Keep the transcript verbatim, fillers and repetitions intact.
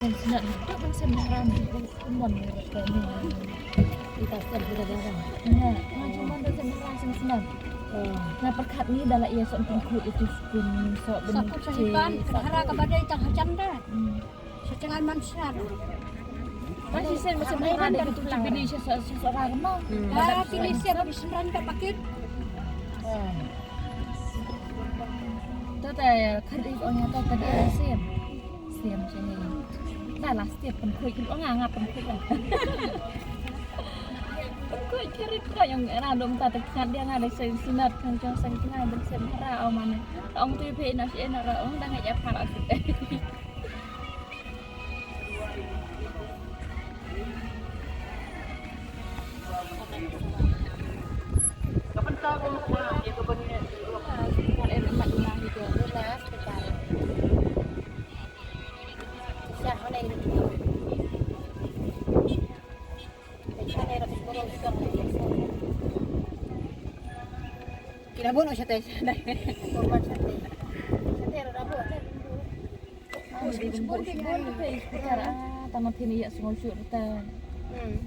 Sngewsynei, to ban sngewsynei, kumon ni, kumon ni. Ita sngewsynei, sngewsynei. Nga, nga kumon ban sngewsynei, sngewsynei. Nga pyrkhat ni da la ïa soh tyngkhuh ïa tu skun, soh bynta. Soh kut soh hiban, soh hara kaba dei tang hajan da. Hmm. Soh tyngai man sngewsynei. Ba shisien ba sngewsynei ban da tu bini soh, soh, soh hara kama. Hmm. Ba kini siap bini sngewsynei ka pakit. Hmm. To ta khari ong ïa to ta dei siem. Siem sini. Dah lah setiap pynkuit, ong nga, nga pynkuit lah. Pynkuit kirit ka ïong era dom ta tekan dia nga dei seng sinat kan jong seng tengah dom seng hara ong mane. Ong tu phe na si na ra ong dah nga ïa pala site. Kita pun usah tanya. Korban sate. Sate ada apa? Tama pini ïa sngewsynei ta. Hmm.